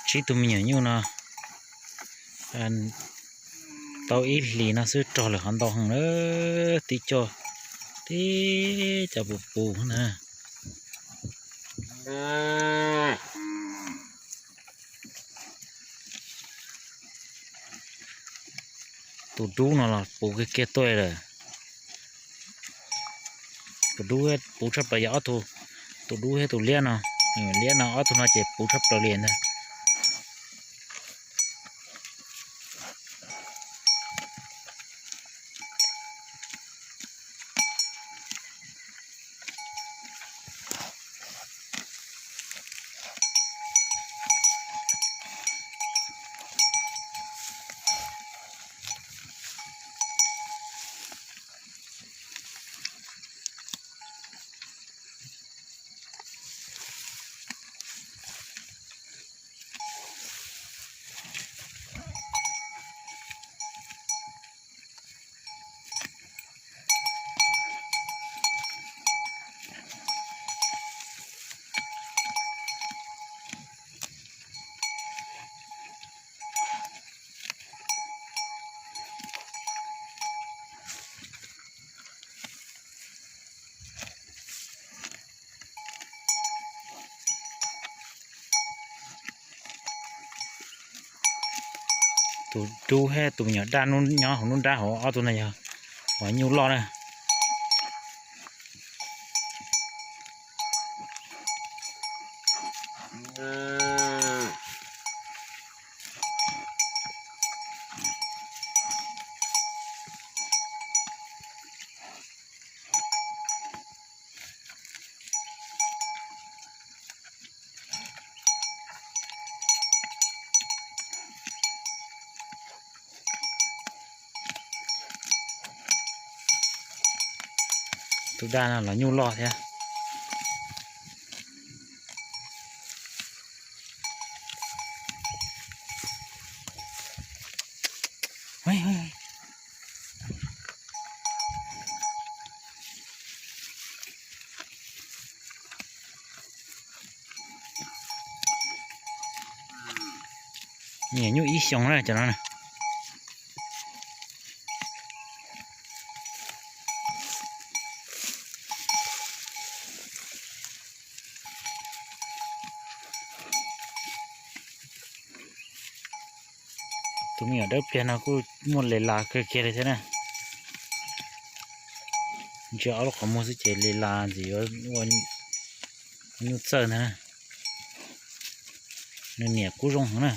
Tsib tug me nyuam nyuj no tau ib hlis no xwb rog lawm ho ntau heev na, tib co, tib co puv puv na. Tus dub no los puv kiag kiag tuaj lawm. Tus dub puv tshaj plaws yog ob tug, tus dub thiab tus liab no. Liab no ob tug no ces puv tshaj plaws li ntag. Tus dub thiab tus me nyuam daj nyob hauv nruab nrab hauv, ob tug no yog uas nyuj loj na. Tus daj no los nyuj loj thiab. Nyuam nyuj ib xyoos na cov no na. Tus me nyuam dawb pliag no kuj muaj li las kawg kiag li thiab na. Ntsia ob lub qhov muag xwb ces li las ntxim ua nyuj txawj ntag na. Nws niam kub zoo heev na.